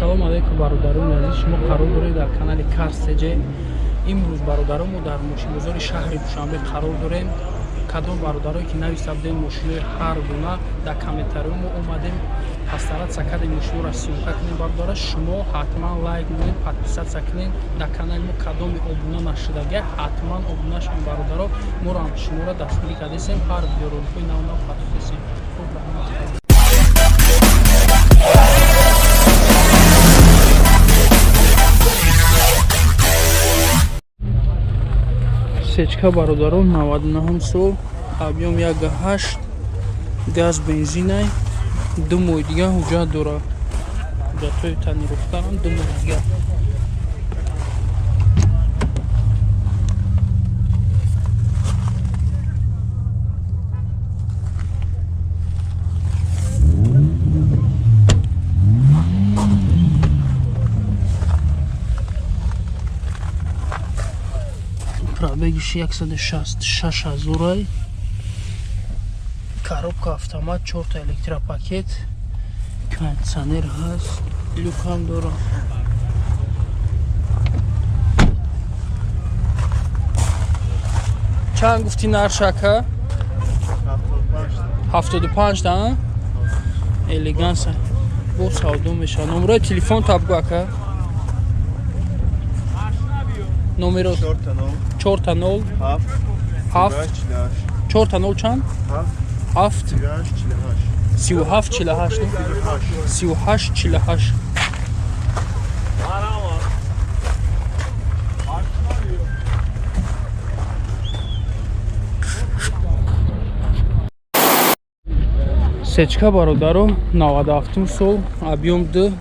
Ассалому алайкум, бародарони азиз, шумо қарор доред дар канали Карс ТЖ. Имрӯз, бародарон, мо дар мошинбозори шаҳри Душанбе қарор дорем. Кадом бародарое ки нависта будем мошинои ҳар гуна дар комментариҳо, мо омадем, постараться кардем мошиноро съёмка кунем. Бародара, шумо ҳатман лайк монед, подписаться кунед дар канали мо. Кадоми обуна нашудага, ҳатман обуна шавед, бародаро. Моро ҳам шуморо дастгирӣ кардесем, ҳар видеороликҳои нав нав патуфтесем. Хуб, раҳмат. Сечка, бародарон, 99 сол, объём 1,8, газ, бензинай, 2 моҳи дига ҳуҷҷат дора, ҳуҷҷатҳои тонировкаам 2 моҳи дига. Пробегиш 166 ҳазорай, коробка автомат, чорта электропакет, кондитсионер ҳаст, люкам дора. Чанд гуфтӣ наршака? 75 да элеганса бо савдо мешавад. Номерои телефон табгу, ака, номеро. 4 0 7 4 0 чанд? 7 37 48 38 48. Сечка, бародаро, 97 сол, объём 2,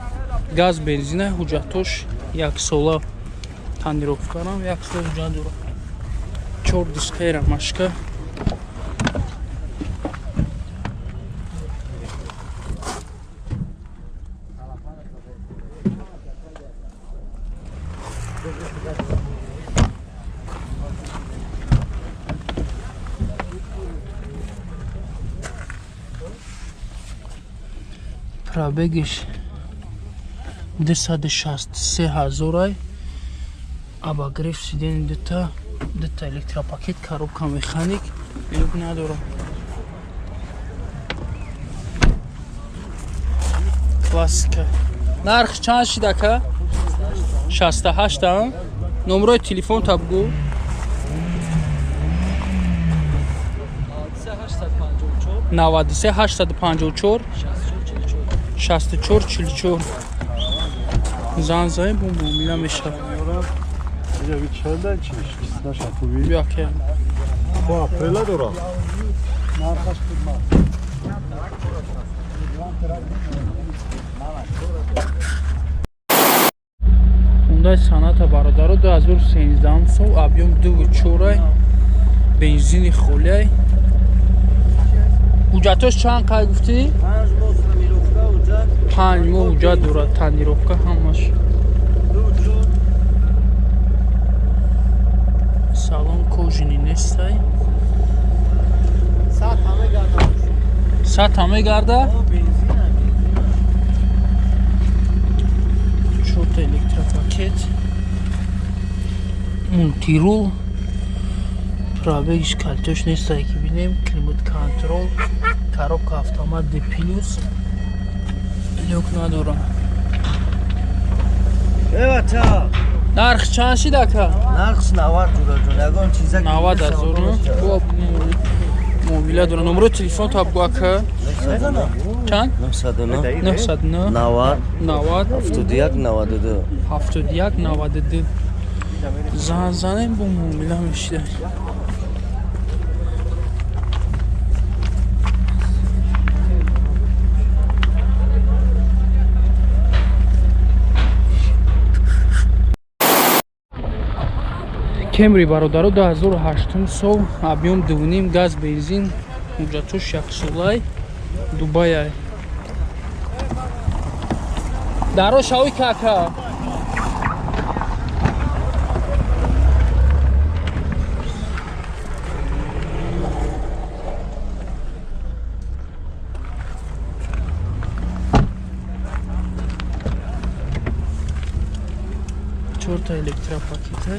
газ, бензина, ҳуҷҷатош яксола, тонировкарам як сол ҳуҷҷат дорад, чор дискаи рамашка. Пробегиш 263 ҳазорай, обогрев сиденья, дута дута электропакет, коробка механик, люк надорам. Классика. Нарх чанд шид, ака? 68. Номерои телефон табгу. 93 854 64 44. Зан заем, бо муомила мешавад. Бیا که. با апрела дора. Нархаш қимат. Хундай Соната, бародаро, 2013 сол, объём 2,4, бензини холиай. Ҳуҷҷатош чанд қай гуфтӣ? 5 моҳ ҳуҷҷат дорад, тонировка ҳамаш. Салон кожаный нестай. Сата мегарда. Чорта электропакет, мультирул, пробегиш калтош нестай ки бинем, климат контрол, коробка автомат D плюс, люк надорам. Эвача. Нарх чанд шид, ака? Нархш 90 ҷураҷон, ягон чиза. 90 ҳазор бо муомила дора. Номерои телефон табгу, ака. Чанд? 909 909 90 90 71 92. 71 92. Зан занем, бо муомила мешида. Кемри, бародаро, 2008 сол, объём 2,5, газ, бензин, ҳуҷҷатош яксолай, Дубаяй. Даро шавӣ, кака. Чорта электропакета.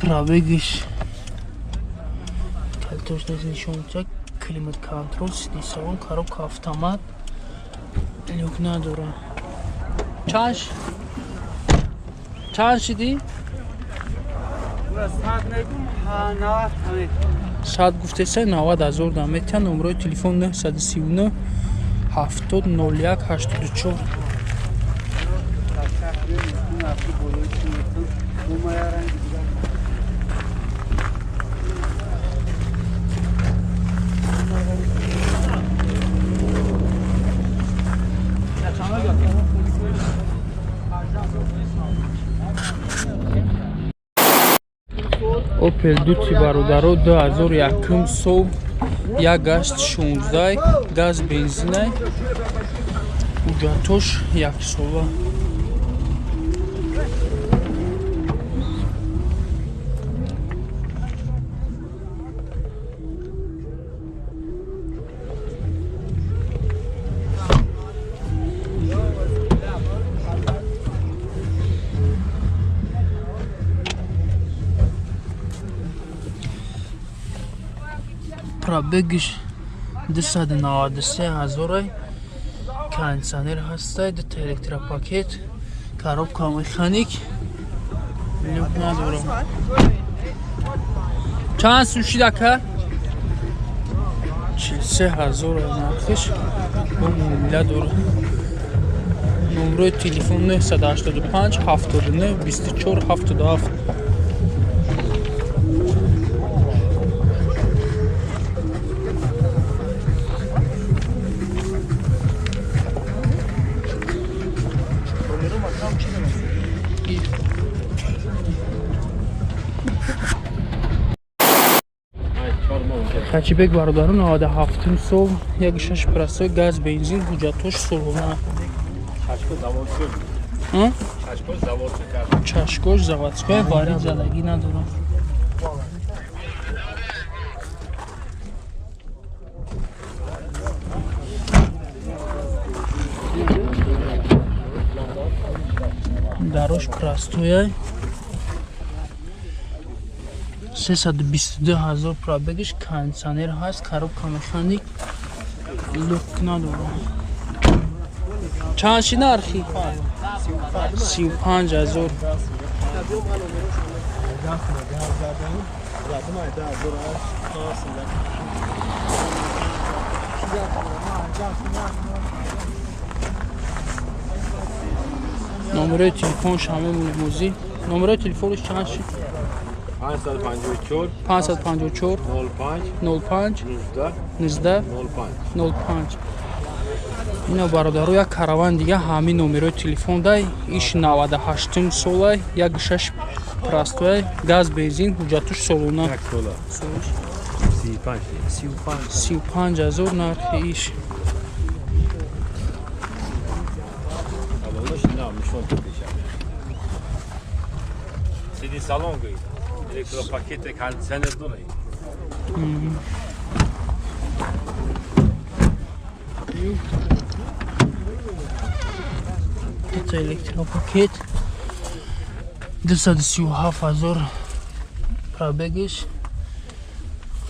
Пробегиш калтош нишон медиҳад. Климат контрол, сидисавон, коробка автомат, люк надора. Чанд шидӣ? Сад гуфтеса 90 ҳазор дам метиҳанд. Номерои телефон 939 70 01 84. Opel Duty бародаро 2001 сол, як гашт 16, газ бензинай, ҳуҷҷатош яксола. Пробегиш 293 ҳазорай, кондитсионер ҳастай, дута электропакет, коробка механик, люк надорам. Чанд сум шид ака? 43 ҳазор нархиш, бо муомила дорад. Номерои телефон 985 79 24 77. Хачибек бародару 97 сол, 1.6 простой, газ бензин, ҳуҷҷатош солона. Чашкош заводской, варид задагӣ надорад. Дарош простоя. 322 ҳазор пробегиш, кондитсионер ҳаст, коробка механик, люк надорад. Чанд ши нархи? 35 ҳазор. Номерои телефонш ҳама мӯзӣ. Номерои телефонш чанд ши? 554 554 05 05 19 19 05 05. Ино бародаро як караван дига ҳамин номерои телефон дай. Иш 98 солай, 1.6 простой, газ бензин, ҳуҷҷатуш солона. Як сола. 35 35 ҳазор нархи иш. Салонаш на нишон пеша. Сиди салон гӯй. Электропакет кондитсионер дорад. Дута электропакет 237 ҳазор пробегиш,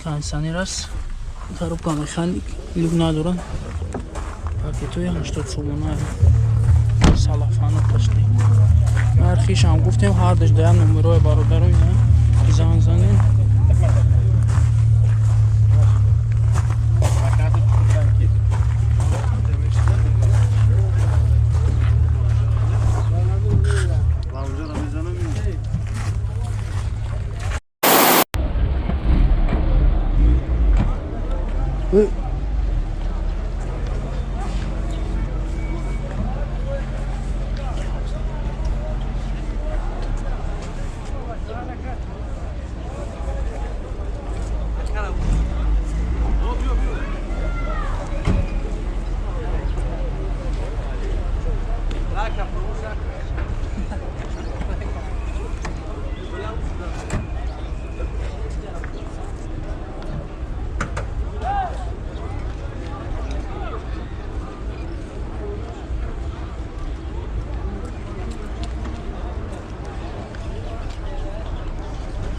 кондитсионер аст, коробка механик, люк надорад. Пакетҳои 80 сомона салафана пашти. Нархишам гуфтем ҳардаш дая номерои бародаро ина занг занед.